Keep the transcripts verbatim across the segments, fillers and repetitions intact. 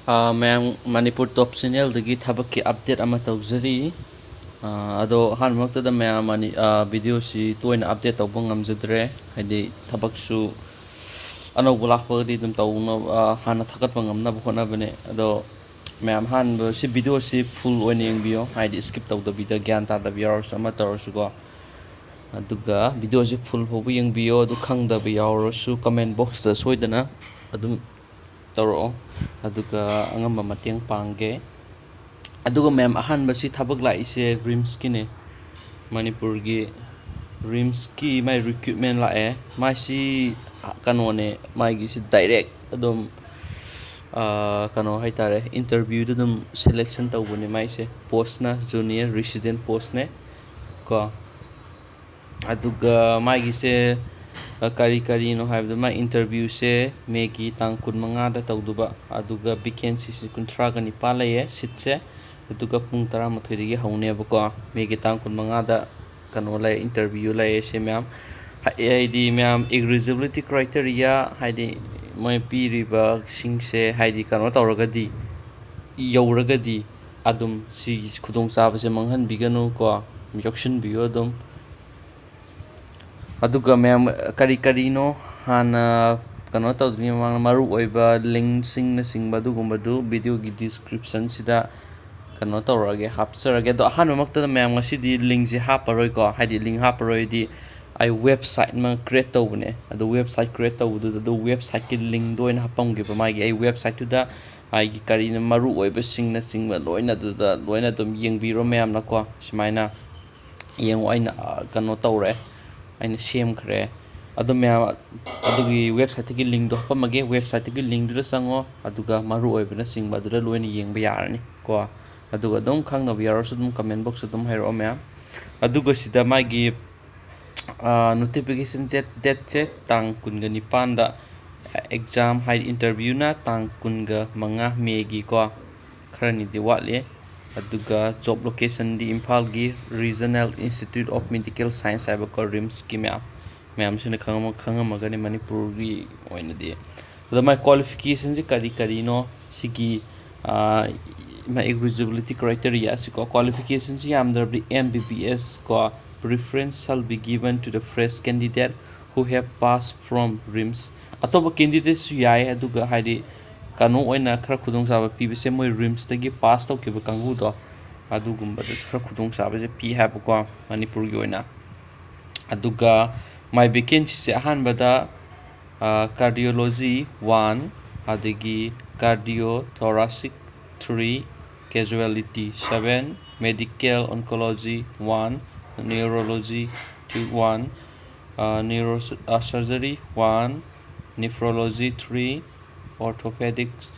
ꯑꯥ, ꯃꯌꯥꯝ, ꯃꯅꯤꯄꯨꯔ ꯇꯣꯞ ꯆꯦꯅꯦꯜꯗꯒꯤ ꯊꯕꯛꯀꯤ ꯑꯞꯗꯦꯠ ꯑꯃ ꯇꯧꯖꯔꯤ꯫ ꯑꯥ, ꯑꯗꯣ ꯑꯍꯥꯟꯕꯃꯛꯇꯗ ꯃꯌꯥꯝ ꯃꯅꯤ-, ꯑꯥ, ꯚꯤꯗꯤꯑꯣꯁꯤ ꯇꯣꯏꯅ ꯑꯞꯗꯦꯠ ꯇꯧꯕ ꯉꯝꯖꯗ꯭ꯔꯦ, ꯍꯥꯏꯗꯤ ꯊꯕꯛꯁꯨ ꯑꯅꯧꯕ ꯂꯥꯛꯄꯒꯗꯤ ꯑꯗꯨꯝ ꯇꯧꯅꯕ, ꯑꯥ, ꯍꯥꯟꯅ ꯊꯥꯒꯠꯄ ꯉꯝꯅꯕ ꯍꯣꯠꯅꯕꯅꯦ꯫ ꯑꯗꯣ ꯃꯌꯥꯝ ꯑꯍꯥꯟꯕ ꯁꯤ ꯚꯤꯗꯤꯑꯣꯁꯤ ꯐꯨꯜ ꯑꯣꯏꯅ ꯌꯦꯡꯕꯤꯌꯣ, ꯍꯥꯏꯗꯤ ꯁ꯭ꯀꯤꯞ ꯇꯧꯗꯕꯤꯗ, ꯒ꯭ꯌꯥꯟ ꯇꯥꯗꯕ ꯌꯥꯎꯔꯁꯨ ꯑꯃ ꯇꯧꯔꯁꯨꯀꯣ꯫ ꯑꯗꯨꯒ ꯚꯤꯗꯤꯑꯣꯁꯤ ꯐꯨꯜ ꯐꯥꯎꯕ ꯌꯦꯡꯕꯤꯌꯣ, ꯑꯗꯨ ꯈꯪꯗꯕ ꯌꯥꯎꯔꯁꯨ ꯀꯃꯦꯟ ꯕꯣꯛꯁꯇ ꯁꯣꯏꯗꯅ ꯑꯗꯨꯝ ꯇꯧꯔꯛꯑꯣ, ꯑꯗꯨꯒ ꯑꯉꯝꯕ ꯃꯇꯦꯡ ꯄꯥꯡꯒꯦ꯫ ꯑꯗꯨꯒ ꯃꯌꯥꯝ, ꯑꯍꯥꯟꯕꯁꯤ ꯊꯕꯛ ꯂꯥꯛꯏꯁꯦ ꯔꯤꯝꯁꯀꯤꯅꯦ, ꯃꯅꯤꯄꯨꯔꯒꯤ ꯔꯤꯝꯁꯀꯤ ꯃꯥꯏ ꯔꯤꯀ꯭ꯔꯨꯠꯃꯦꯟ ꯂꯥꯛꯑꯦ꯫ ꯃꯥꯏꯁꯤ ꯀꯩꯅꯣꯅꯦ, ꯃꯥꯒꯤꯁꯤ ꯗꯥꯏꯔꯦꯛ ꯑꯗꯨꯝ, ꯑꯥ, ꯀꯩꯅꯣ ꯍꯥꯏꯇꯥꯔꯦ, ꯏꯟꯇꯔꯚ꯭ꯌꯨꯗ ꯑꯗꯨꯝ ꯁꯦꯂꯦꯛꯁꯟ ꯇꯧꯕꯅꯦ꯫ ꯃꯥꯏꯁꯦ ꯄꯣꯁꯅ ꯖꯨꯅꯤꯌꯔ ꯔꯤꯁꯤꯗꯦꯟ ꯄꯣꯁꯅꯦ ꯀꯣ꯫ ꯑꯗꯨꯒ ꯃꯥꯒꯤꯁꯦ, ꯑ, ꯀꯔꯤ ꯀꯔꯤꯅꯣ ꯍꯥꯏꯕꯗ, ꯃꯥ ꯏꯟꯇꯔꯚ꯭ꯌꯨꯁꯦ ꯃꯦꯒꯤ ꯇꯥꯡ ꯀꯨꯟꯃꯉꯥꯗ ꯇꯧꯗꯧꯕ, ꯑꯗꯨꯒ ꯚꯦꯀꯦꯟꯁꯤꯁꯦ ꯀꯨꯟꯊ꯭ꯔꯥꯒ ꯅꯤꯄꯥꯜ ꯂꯩꯌꯦ ꯁꯤꯠꯁꯦ, ꯑꯗꯨꯒ ꯄꯨꯡ ꯇꯔꯥꯃꯥꯊꯣꯏꯗꯒꯤ ꯍꯧꯅꯦꯕꯀꯣ꯫ ꯃꯦꯒꯤ ꯇꯥꯡ ꯀꯨꯟꯃꯉꯥꯗ ꯀꯩꯅꯣ ꯂꯩ, ꯏꯟꯇꯔꯚ꯭ꯌꯨ ꯂꯩꯌꯦ ꯁꯦ ꯃꯌꯥꯝ꯫ ꯍ-, ꯍꯥꯏꯗꯤ ꯃꯌꯥꯝ, ꯏꯂꯤꯖꯤꯕꯤꯂꯤꯇꯤ ꯀ꯭ꯔꯥꯏꯇꯦꯔꯤꯌꯥ, ꯍꯥꯏꯗꯤ ꯃꯣꯏ ꯄꯤꯔꯤꯕꯁꯤꯡꯁꯦ, ꯍꯥꯏꯗꯤ ꯀꯩꯅꯣ ꯇꯧꯔꯒꯗꯤ, ꯌꯧꯔꯒꯗꯤ ꯑꯗꯨꯝ ꯁꯤꯒꯤ ꯈꯨꯗꯣꯡꯆꯥꯕꯁꯦ ꯃꯥꯡꯍꯟꯕꯤꯒꯅꯨ ꯀꯣ, ꯌꯥꯎꯁꯤꯟꯕꯤꯌꯨ ꯑꯗꯨꯝ꯫ ꯑꯗꯨꯒ ꯃꯌꯥꯝ, ꯀꯔꯤ ꯀꯔꯤꯅꯣ ꯍꯥꯟꯅ ꯀꯩꯅꯣ ꯇꯧꯗ꯭ꯔꯤꯉꯩ ꯃꯃꯥꯡꯗ ꯃꯔꯨꯑꯣꯏꯕ ꯂꯤꯡꯁꯤꯡꯅꯆꯤꯡꯕ ꯑꯗꯨꯒꯨꯝꯕꯗꯨ ꯚꯤꯗꯤꯑꯣꯒꯤ ꯗꯤꯁꯀ꯭ꯔꯤꯞꯁꯟꯁꯤꯗ ꯀꯩꯅꯣ ꯇꯧꯔꯛꯑꯒꯦ, ꯍꯥꯞꯆꯔꯒꯦ꯫ ꯑꯗꯣ ꯑꯍꯥꯟꯕꯃꯛꯇꯗ ꯃꯌꯥꯝ ꯉꯁꯤꯗꯤ ꯂꯤꯡꯁꯦ ꯍꯥꯞꯄꯔꯣꯏꯀꯣ, ꯍꯥꯏꯗꯤ ꯂꯤꯡ ꯍꯥꯞꯄꯔꯣꯏꯗꯤ ꯑꯩ ꯋꯦꯕꯁꯥꯏꯠ ꯑꯃ ꯀ꯭ꯔꯤꯌꯦꯠ ꯇꯧꯕꯅꯦ꯫ ꯑꯗꯣ ꯋꯦꯕꯁꯥꯏꯠ ꯀ꯭ꯔꯤꯌꯦꯠ ꯇꯧꯕꯗꯨꯗ ꯑꯗꯨ ꯋꯦꯕꯁꯥꯏꯠꯀꯤ ꯂꯤꯡꯗꯣ ꯑꯣꯏꯅ ꯍꯥꯞꯄꯝꯒꯦꯕ, ꯃꯥꯒꯤ ꯑꯩ ꯋꯦꯕꯁꯥꯏꯠꯇꯨꯗ ꯑꯩꯒꯤ ꯀꯔꯤꯅ ꯃꯔꯨꯑꯣꯏꯕꯁꯤꯡꯅꯆꯤꯡꯕ ꯂꯣꯏꯅ ꯑꯗꯨꯗ ꯂꯣꯏꯅ ꯑꯗꯨꯝ ꯌꯦꯡꯕꯤꯔꯣ ꯃꯌꯥꯝꯅꯀꯣ꯫ ꯁꯨꯃꯥꯏꯅ ꯌꯦꯡꯉꯣ, ꯑꯩꯅ, ꯑ, ꯀꯩꯅꯣ ꯇꯧꯔꯦ, ꯑꯩꯅ ꯁꯦꯝꯈ꯭ꯔꯦ꯫ ꯑꯗꯨ ꯃꯌꯥꯝ, ꯑꯗꯨꯒꯤ ꯋꯦꯕꯁꯥꯏꯠꯇꯒꯤ ꯂꯤꯡꯗꯣ ꯍꯥꯞꯄꯝꯃꯒꯦ, ꯋꯦꯕꯁꯥꯏꯠꯇꯒꯤ ꯂꯤꯡꯗꯨꯗ ꯆꯪꯉꯣ, ꯑꯗꯨꯒ ꯃꯔꯨꯑꯣꯏꯕꯅꯆꯤꯡꯕ ꯑꯗꯨꯗ ꯂꯣꯏꯅ ꯌꯦꯡꯕ ꯌꯥꯔꯅꯤ ꯀꯣ꯫ ꯑꯗꯨꯒ ꯑꯗꯨꯝ ꯈꯪꯗꯕ ꯌꯥꯎꯔꯁꯨ ꯑꯗꯨꯝ ꯀꯃꯦꯟ ꯕꯣꯛꯁꯇ ꯑꯗꯨꯝ ꯍꯥꯏꯔꯛꯑꯣ ꯃꯌꯥꯝ꯫ ꯑꯗꯨꯒ ꯁꯤꯗ ꯃꯥꯒꯤ, ꯑ, ꯅꯣꯇꯤꯐꯤꯀꯦꯁꯟ ꯗꯦꯠ, ꯗꯦꯠꯁꯦ ꯇꯥꯡ ꯀꯨꯟꯒ ꯅꯤꯄꯥꯟꯗ, ꯑꯦꯛꯖꯥꯝ ꯍꯥꯏꯗꯤ ꯏꯟꯇꯔꯚ꯭ꯌꯨꯅ ꯇꯥꯡ ꯀꯨꯟꯒ ꯃꯉꯥ ꯃꯦꯒꯤꯀꯣ, ꯈꯔꯅꯤꯗꯤ ꯋꯥꯠꯂꯤ꯫ ꯑꯗꯨꯒ ꯖꯣꯕ ꯂꯣꯀꯦꯁꯟꯗꯤ ꯏꯝꯐꯥꯜꯒꯤ Regional Institute of Medical Science ꯍꯥꯏꯕꯀꯣ, ꯔꯤꯝꯁꯀꯤ ꯃꯌꯥꯝ, ꯃꯌꯥꯝꯁꯤꯅ ꯈꯪꯉꯝꯃ-, ꯈꯪꯉꯝꯃꯒꯅꯤ ꯃꯅꯤꯄꯨꯔꯒꯤ ꯑꯣꯏꯅꯗꯤ꯫ ꯑꯗꯣ ꯃꯥꯏ ꯀ꯭ꯋꯥꯂꯤꯐꯤꯀꯦꯁꯟꯁꯤ ꯀꯔꯤ ꯀꯔꯤꯅꯣ? ꯁꯤꯒꯤ ꯃꯥ eligibility criteria ꯑꯁꯤꯀꯣ, qualificationꯁꯤ ꯌꯥꯝꯗ꯭ꯔꯕꯗꯤ M B B S ꯀꯣ, preference shall be given to the fresh candidate who have passed from RIMS꯫ ꯑꯇꯣꯞꯄ candidateꯁꯨ ꯌꯥꯏ, ꯑꯗꯨꯒ ꯍꯥꯏꯗꯤ ꯀꯩꯅꯣ ꯑꯣꯏꯅ ꯈꯔ ꯈꯨꯗꯣꯡꯆꯥꯕ ꯄꯤꯕꯁꯦ ꯃꯣꯏ RIMSꯇꯒꯤ pass ꯇꯧꯈꯤꯕ ꯀꯥꯡꯕꯨꯗꯣ, ꯑꯗꯨꯒꯨꯝꯕꯗ ꯈꯔ ꯈꯨꯗꯣꯡꯆꯥꯕꯁꯦ ꯄꯤ ꯍꯥꯏꯕꯀꯣ, ꯃꯅꯤꯄꯨꯔꯒꯤ ꯑꯣꯏꯅ꯫ ꯑꯗꯨꯒ ꯃꯥꯏ vacancyꯁꯦ ꯑꯍꯥꯟꯕꯗ cardiology one, ꯑꯗꯒꯤ cardiothoracic three, casualty seven, medical oncology one, neurology two one, neuro surgery one, nephrology three, orthopedic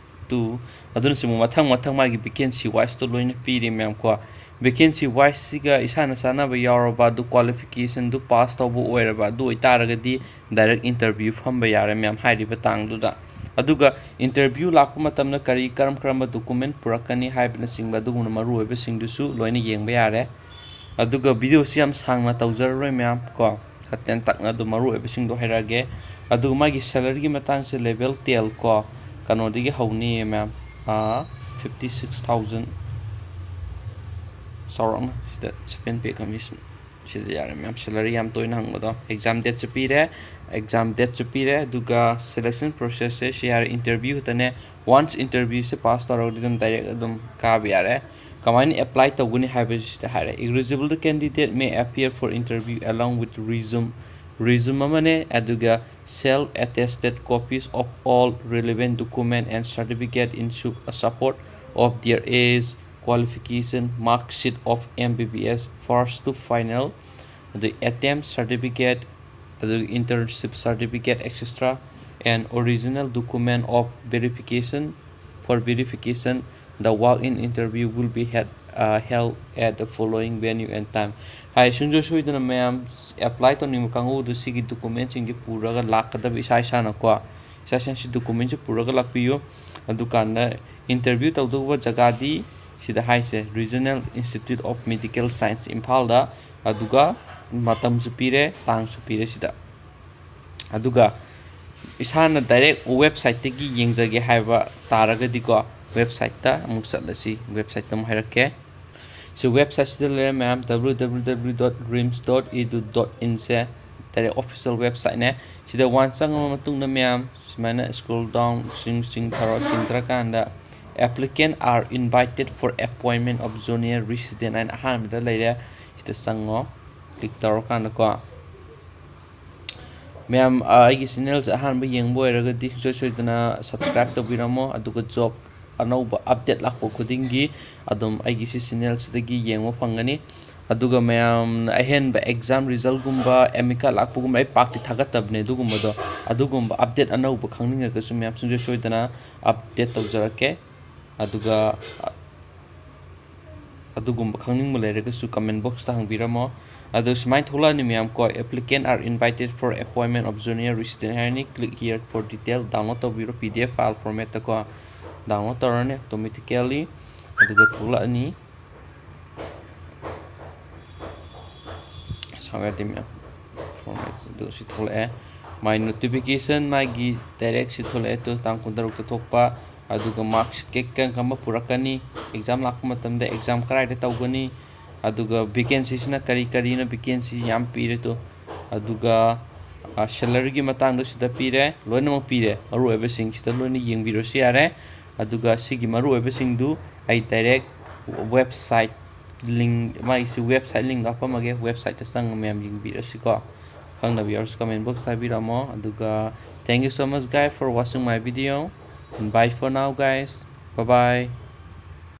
two꯫ ꯑꯗꯨꯅ ꯁꯤꯃꯨꯛ ꯃꯊꯪ ꯃꯊꯪ ꯃꯥꯒꯤ vacancy wiseꯇꯣ ꯂꯣꯏꯅ ꯄꯤꯔꯤ ꯃꯌꯥꯝ ꯀꯣ꯫ Vacancy wiseꯁꯤꯒ ꯏꯁꯥꯅ ꯆꯥꯟꯅꯕ ꯌꯥꯎꯔꯕ, ꯑꯗꯨ qualificationꯗꯨ pass ꯇꯧꯕ ꯑꯣꯏꯔꯕ, ꯑꯗꯨ ꯑꯣꯏꯇꯥꯔꯒꯗꯤ direct interview ꯐꯝꯕ ꯌꯥꯔꯦ ꯃꯌꯥꯝ ꯍꯥꯏꯔꯤꯕ ꯇꯥꯡꯗꯨꯗ꯫ ꯑꯗꯨꯒ interview ꯂꯥꯛꯄ ꯃꯇꯝꯗ ꯀꯔꯤ, ꯀꯔꯝ ꯀꯔꯝꯕ document ꯄꯨꯔꯛꯀꯅꯤ ꯍꯥꯏꯕꯅꯆꯤꯡꯕ ꯑꯗꯨꯒꯨꯝꯕ ꯃꯔꯨꯑꯣꯏꯕꯁꯤꯡꯗꯨꯁꯨ ꯂꯣꯏꯅ ꯌꯦꯡꯕ ꯌꯥꯔꯦ꯫ ꯑꯗꯨꯒ videoꯁꯤ ꯌꯥꯝ ꯁꯥꯡꯅ ꯇꯧꯖꯔꯔꯣꯏ ꯃꯌꯥꯝ ꯀꯣ, ꯈꯔ ꯇꯦꯟꯇꯛꯅ ꯑꯗꯨꯝ ꯃꯔꯨꯑꯣꯏꯕꯁꯤꯡꯗꯣ ꯍꯥꯏꯔꯛꯑꯒꯦ꯫ ꯑꯗꯨꯒ ꯃꯥꯒꯤ salaryꯒꯤ ꯃꯇꯥꯡꯁꯦ level ten ꯀꯣ, ꯀꯩꯅꯣꯗꯒꯤ ꯍꯧꯅꯤꯌꯦ ꯃꯌꯥꯝ, fifty six thousand꯫ ꯆꯥꯎꯔꯥꯛꯅ ꯁꯤꯗ stipend pay commission꯫ ꯁꯤꯗ ꯌꯥꯔꯦ ꯃꯌꯥꯝ, salary ꯌꯥꯝ ꯇꯣꯏꯅ ꯍꯪꯕꯗꯣ꯫ Exam dateꯁꯨ ꯄꯤꯔꯦ, exam dateꯁꯨ ꯄꯤꯔꯦ, ꯑꯗꯨꯒ selection processꯁꯦ ꯁꯤ ꯌꯥꯔꯦ, interview ꯈꯛꯇꯅꯦ꯫ Once interviewꯁꯦ pass ꯇꯧꯔꯒꯗꯤ ꯑꯗꯨꯝ direct ꯑꯗꯨꯝ ꯀꯥꯕ ꯌꯥꯔꯦ꯫ ꯀꯃꯥꯏꯅ apply ꯇꯧꯒꯅꯤ ꯍꯥꯏꯕꯁꯤ ꯁꯤꯗ ꯍꯥꯏꯔꯦ, eligible candidate may appear for interview along with resume, resume ꯑꯃꯅꯦ, ꯑꯗꯨꯒ self attested copies of all relevant document and certificate in su- support of their age, qualification, mark sheet of M B B S first to final, ꯑꯗꯨ attempt certificate, ꯑꯗꯨ internship certificate, et cetera, and original document of verification, for verification, the walk-in interview will be had, uh, held at the following venue and time꯫ ꯍꯥꯏ, ꯁꯨꯡꯁꯣꯏ ꯁꯣꯏꯗꯅ ꯃꯌꯥꯝ apply ꯇꯧꯅꯤꯡꯕ ꯀꯥꯡꯕꯨꯗꯨ ꯁꯤꯒꯤ documentꯁꯤꯡꯁꯤ ꯄꯨꯔꯒ ꯂꯥꯛꯀꯗꯕ ꯏꯁꯥ ꯏꯁꯥꯅꯀꯣ, ꯏꯁꯥ ꯏꯁꯥꯅ ꯁꯤ documentꯁꯤ ꯄꯨꯔꯒ ꯂꯥꯛꯄꯤꯌꯨ꯫ ꯑꯗꯨꯀꯥꯟꯗ interview ꯇꯧꯗꯧꯕ ꯖꯒꯥꯗꯤ ꯁꯤꯗ ꯍꯥꯏꯁꯦ, Regional Institute of Medical Science ꯏꯝꯐꯥꯜꯗ꯫ ꯑꯗꯨꯒ ꯃꯇꯝꯁꯨ ꯄꯤꯔꯦ, ꯇꯥꯡꯁꯨ ꯄꯤꯔꯦ ꯁꯤꯗ꯫ ꯑꯗꯨꯒ ꯏꯁꯥꯅ ꯗꯥꯏꯔꯦꯛ ꯋꯦꯕꯁꯥꯏꯠꯇꯒꯤ ꯌꯦꯡꯖꯒꯦ ꯍꯥꯏꯕ ꯇꯥꯔꯒꯗꯤꯀꯣ, ꯋꯦꯕꯁꯥꯏꯠꯇ ꯑꯃꯨꯛ ꯆꯠꯂꯁꯤ꯫ ꯋꯦꯕꯁꯥꯏꯠꯇ ꯑꯃꯨꯛ ꯍꯥꯏꯔꯛꯀꯦ꯫ ꯁꯤ ꯋꯦꯕꯁꯥꯏꯠꯁꯤꯗ ꯂꯩꯔꯦ ꯃꯌꯥꯝ, www dot rims dot edu dot inꯁꯦ ꯗꯥꯏꯔꯦꯛ ꯑꯣꯐꯤꯁꯤꯌꯦꯜ ꯋꯦꯕꯁꯥꯏꯠꯅꯦ꯫ ꯁꯤꯗ ꯋꯥꯟ ꯆꯪꯉꯕ ꯃꯇꯨꯡꯗ ꯃꯌꯥꯝ ꯁꯨꯃꯥꯏꯅ scroll down ꯆꯤꯡ ꯆꯤꯡꯊꯔꯣ꯫ ꯆꯤꯡꯊꯔꯀꯥꯟꯗ "Applicant are invited for appointment of junior resident" ꯍꯥꯏꯅ ꯑꯍꯥꯟꯕꯗ ꯂꯩꯔꯦ꯫ ꯁꯤꯗ ꯆꯪꯉꯣ꯫ ꯀ꯭ꯂꯤꯛ ꯇꯧꯔꯀꯥꯟꯗꯀꯣ, ꯃꯌꯥꯝ, ꯑ, ꯑꯩꯒꯤ ꯆꯦꯅꯦꯜꯁꯦ ꯑꯍꯥꯟꯕ ꯌꯦꯡꯕ ꯑꯣꯏꯔꯒꯗꯤ ꯁꯨꯡꯁꯣꯏ ꯁꯣꯏꯗꯅ ꯁꯕꯁꯀ꯭ꯔꯥꯏꯕ ꯇꯧꯕꯤꯔꯝꯃꯣ, ꯑꯗꯨꯒ ꯖꯣꯕ ꯑꯅꯧꯕ ꯑꯞꯗꯦꯠ ꯂꯥꯛꯄ ꯈꯨꯗꯤꯡꯒꯤ ꯑꯗꯨꯝ ꯑꯩꯒꯤ ꯁꯤ ꯆꯦꯅꯦꯜꯁꯤꯗꯒꯤ ꯌꯦꯡꯕ ꯐꯪꯒꯅꯤ꯫ ꯑꯗꯨꯒ ꯃꯌꯥꯝꯅ ꯑꯍꯦꯟꯕ ꯑꯦꯛꯖꯥꯝ ꯔꯤꯖꯜꯒꯨꯝꯕ, ꯑꯦꯗꯃꯤꯠ ꯀꯥꯔꯗ ꯂꯥꯛꯄꯒꯨꯝꯕ ꯑꯩ ꯄꯥꯛꯇꯤ ꯊꯥꯒꯠꯇꯕꯅꯦ꯫ ꯑꯗꯨꯒꯨꯝꯕꯗꯣ, ꯑꯗꯨꯒꯨꯝꯕ ꯑꯞꯗꯦꯠ ꯑꯅꯧꯕ ꯈꯪꯅꯤꯡꯉꯒꯁꯨ ꯃꯌꯥꯝ ꯁꯨꯡꯁꯣꯏ ꯁꯣꯏꯗꯅ ꯑꯞꯗꯦꯠ ꯇꯧꯖꯔꯛꯀꯦ꯫ ꯑꯗꯨꯒ, ꯑ, ꯑꯗꯨꯒꯨꯝꯕ ꯈꯪꯅꯤꯡꯕ ꯂꯩꯔꯒꯁꯨ ꯀꯃꯦꯟ ꯕꯣꯛꯁꯇ ꯍꯪꯕꯤꯔꯝꯃꯣ꯫ ꯑꯗꯣ ꯁꯨꯃꯥꯏꯅ ꯊꯣꯛꯂꯛꯑꯅꯤ ꯃꯌꯥꯝ ꯀꯣ, "Applicant are invited for appointment of junior resident" ꯍꯥꯏꯔꯅꯤ꯫ "Click here for detail", download ꯇꯧꯕꯤꯔꯣ ꯄꯤ ꯗꯤ ꯑꯦꯐ ꯐꯥꯏꯜ ꯐꯣꯔꯃꯦꯠꯇꯀꯣ꯫ ꯗꯥꯎꯟꯂꯣꯗ ꯇꯧꯔꯅꯤ ꯑꯣꯇꯣꯃꯦꯇꯤꯀꯦꯜꯂꯤ, ꯑꯗꯨꯒ ꯊꯣꯛꯂꯛꯑꯅꯤ꯫ ꯁꯥꯎ ꯌꯥꯗꯦ ꯃꯌꯥꯝ, ꯐꯣꯔꯃꯦꯠ ꯑꯗꯨ ꯁꯤ ꯊꯣꯛꯂꯛꯑꯦ꯫ ꯃꯥꯏ ꯅꯣꯇꯤꯐꯤꯀꯦꯁꯟ ꯃꯥꯒꯤ ꯗꯥꯏꯔꯦꯛ ꯁꯤ ꯊꯣꯛꯂꯛꯑꯦ ꯇꯨ, ꯇꯥꯡ ꯀꯨꯟꯇꯔꯨꯛꯇ ꯊꯣꯛꯄ꯫ ꯑꯗꯨꯒ ꯃꯥꯔꯛꯁꯤꯠ ꯀꯩ ꯀꯔꯝ ꯀꯔꯝꯕ ꯄꯨꯔꯛꯀꯅꯤ, ꯑꯦꯛꯖꯥꯝ ꯂꯥꯛꯄ ꯃꯇꯝꯗ ꯑꯦꯛꯖꯥꯝ ꯀꯗꯥꯏꯗ ꯇꯧꯒꯅꯤ, ꯑꯗꯨꯒ ꯚꯦꯀꯦꯟꯁꯤꯁꯤꯅ ꯀꯔꯤ ꯀꯔꯤꯅꯣ, ꯚꯦꯀꯦꯟꯁꯤ ꯌꯥꯝ ꯄꯤꯔꯦ ꯇꯨ꯫ ꯑꯗꯨꯒ, ꯑ, ꯁꯦꯂꯔꯤꯒꯤ ꯃꯇꯥꯡꯗ ꯁꯤꯗ ꯄꯤꯔꯦ, ꯂꯣꯏꯅꯃꯛ ꯄꯤꯔꯦ꯫ ꯃꯔꯨꯑꯣꯏꯕꯁꯤꯡꯁꯤꯗ ꯂꯣꯏꯅ ꯌꯦꯡꯕꯤꯔꯁꯨ ꯌꯥꯔꯦ꯫ ꯑꯗꯨꯒ ꯁꯤꯒꯤ ꯃꯔꯨꯑꯣꯏꯕꯁꯤꯡꯗꯨ ꯑꯩ ꯗꯥꯏꯔꯦꯛ ꯋꯦꯕꯁꯥꯏꯠ ꯂꯤꯡ, ꯃꯥꯒꯤꯁꯤ ꯋꯦꯕꯁꯥꯏꯠ ꯂꯤꯡꯗꯣ ꯍꯥꯞꯄꯝꯃꯒꯦ, ꯋꯦꯕꯁꯥꯏꯠꯇ ꯆꯪꯉ ꯃꯌꯥꯝ ꯌꯦꯡꯕꯤꯔꯁꯤꯀꯣ꯫ ꯈꯪꯗꯕ ꯌꯥꯎꯔꯁꯨ ꯀꯃꯦꯟ ꯕꯣꯛꯁꯇ ꯍꯥꯏꯕꯤꯔꯝꯃꯣ꯫ ꯑꯗꯨꯒ thank you so much guys for watching my video and bye for now guys, bye bye꯫